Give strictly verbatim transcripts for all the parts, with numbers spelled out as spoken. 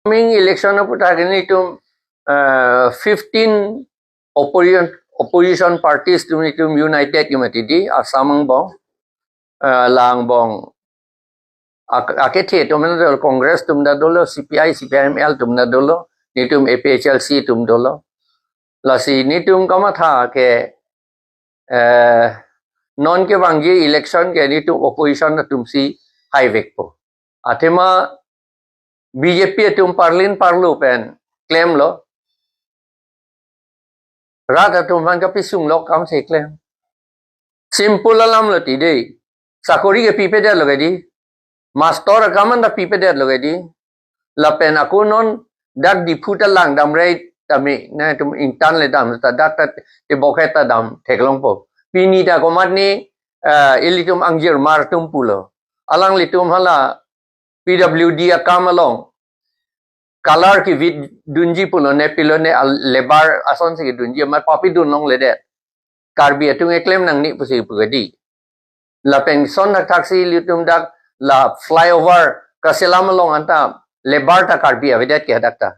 Coming election aputhak nelitum, uh, fifteen opposition, opposition parties atum nelitum united ke mati di, Assam angbong, uh, la angbong. Ak-, akethe atum ta dolo, Congress atum ta dolo, C P I, C P I M L atum ta dolo, nelitum A P H L C atum dolo. Lasi nelitum kamatha ke, eh, non kevangji election ke nelitum opposition atumsi haivekpo. Athema B J P atum parlin parlo pen klemlo. Rat atum aphan kapisung lok akam si klem. Simple alam lo ti dei. Sakori ke pipedetlo ke di. Mastor akam an ta pipedetlo ke di. Lapen ako non dak Diphu ta langdamre tame, nelitum ingtan le dam ta dak ta tebok het ta dam theklongpo. Pini ta komatne, eh, ilitum angjirmar atum pulo. Alanglitum hala P W D akam along color kivit dunji pulo, ne pilo ne al-, labour asonsi kidunji amat papidun longledet. Karbi atum eklem nangne pusi pu ke di. Lapen son thakthaksi ilitum dak la flyover kaselam along anta labour ta Karbi avedet ke dak ta.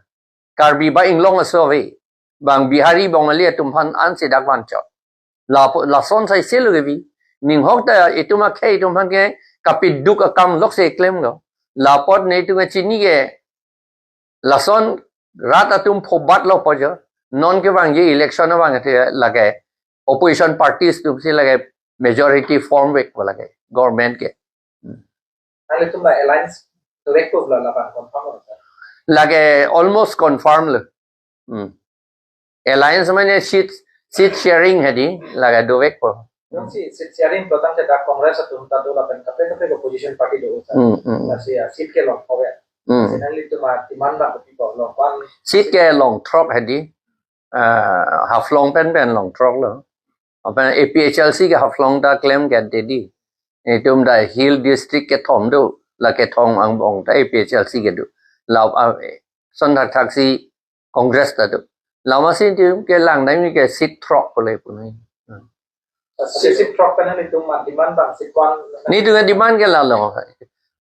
Karbi ba inglong aso ave. Bang Bihari Bongali atum aphan ansi dak vanchot. Lapo, lason sai selo ke vi. Ninghok ta itum akhei atum aphan ke kapiduk akam lok si klemlo. Lapot nelitum kachini ke lason rat atum phobat lo po jo. Non kevangji election abang te lake opposition parties atumsi lake majority formvekpo lake government ke. Nanglitum la alliance dovekpo la labang confirm lo, sir? Lake almost confirm lo. Hmm. Alliance mane seat, seat sharing hedi, lake dovekpo. Jongsi seat sharing pulo tangte dak Congress atum ta do lapen kaprek kaprek opposition party do, sir. Hmm, hmm. Lasi, ah, seat ke longthok ya. Hmm. Lasi nanglitum ademand abang kopi ko, longpan? Seat ke longthrok hedi. Ah, Haflong pen pen longthrok lo. Lapen A P H L C ke Haflong ta klemdet di. Itum ta Hill District kethom do, la kethom angbong ta A P H L C kedo. La, ah, son thakthaksi Congress ta do. Lama si itum ke langdamji ke seat throk pule punai. Seat, seat throk pen nelitum ademand abang seat one. Nelitum ademand ke lalo.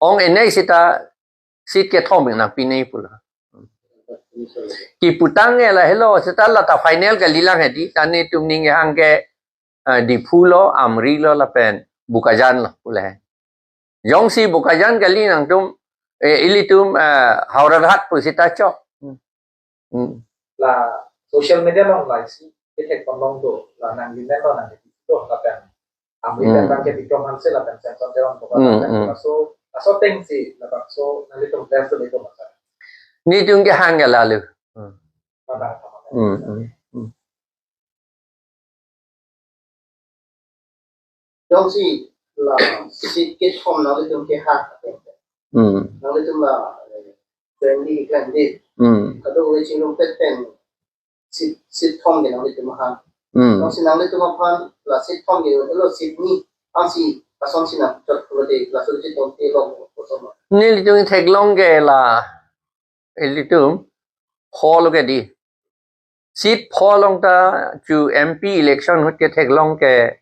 Ong enai sita seat kethom nangpinei pulo. Kiputang ke lahelo, seta la ta final kalilang hedi, ta nelitum ning kehang ke, eh, Diphu lo, Amri lo, lapen Bokajan lo pule. Jongsi Bokajan kali nangtum, eh, ilitum, eh, Howraghat pu seta chok. Hmm. Hmm. La social media along la isi kethek ponlong do, la nangli men lo nangli do, lapen Amri, hmm, pen abang ke Bikram Hanse lapen Samson Teron pu, hmm, lapen, hmm, laso, laso atengsi labangso nanglitum clash do, itum masa. Nelitum kehang ke lalu. Hmm. Mana, mana. Hmm, hmm, hmm. Jongsi la seat kethom nanglitum kehang. Hmm. Nanglitum la, eh, friendly, friendly. Hmm. Kadokave chingrumpet pen seat, seat thom ke nanglitum hang. Hmm. Jongsi nanglitum aphan la seat thom ke, lo seat ni, ansi asonsi nangchot pulote, laso seat thom ke long kosonma? Nelitum theklong ke la, ilitum pho lo ke di. Seat pho along ta chu M P election ahut ke theklong ke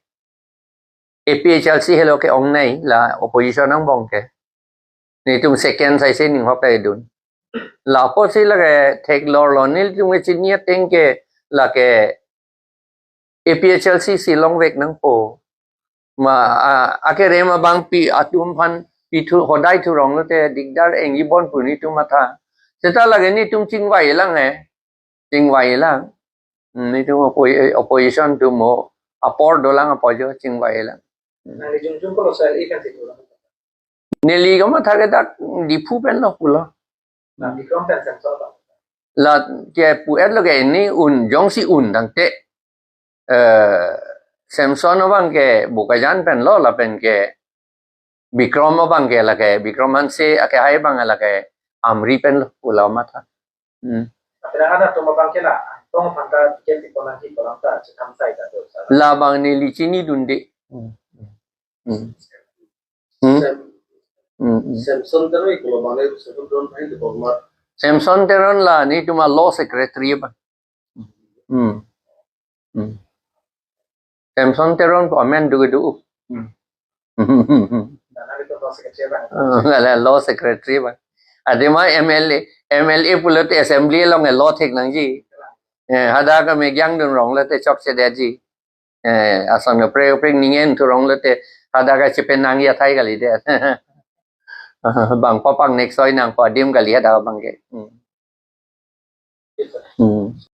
A P H L C helo ke ongnei, la opposition angbong ke. Nelitum second saise ninghok ta idun. Lapusi lake theklong lo, nelitum kachini ateng ke lake A P H L C si longvek nangpo. Ma, a, akerem abangpi atum aphan pithu hodai thurong lote dikdar engji bon pu nelitum matha. Seta lake nelitum chingvai lang he. Chingvai lang. Hmm, nelitum oppo-, opposition atum mo apor dolang apot jo chingvai lang. Nangli jongjong ko lo sir, ikan si pulang. Neli kamatha ke dak Diphu pen lo pulo. Na Bikram pen Samson abang? La ke pu-et lo ke ini un, jongsi un tangte, eh, Samson abang ke Bokajan pen lo, lapen ke Bikram abang ke lake, Bikram Hanse akehai abang lake Amri pen lo pulo matha. Hmm. Apina ada tuma abang ke la, tong phanta tiket di konang di kolang ta, chetham sai ta do sa. Labang neli chinidunde. Hmm. Hmm. Hmm. Sam-, hmm, hmm. Samson Teron, kalau abang ni Samson Teron, hai di Burma. Samson Teron la nelitum a law secretary abang. Hmm. Hmm. Samson Teron pu amen do do. Hmm. Nana itu law secretary abang. Oh, ngala law secretary abang. Adim a M L A, M L A pulote assembly along e lo thek nangji. Eh, hadak a megiang dun rong lote chokchedetji. Eh, ason kaprek kaprek ningen thu rong lote hadak a chepenangji athai kalidet. Bang papak next soi nangpo adim kali hadak abang ke. Hmm. Hmm.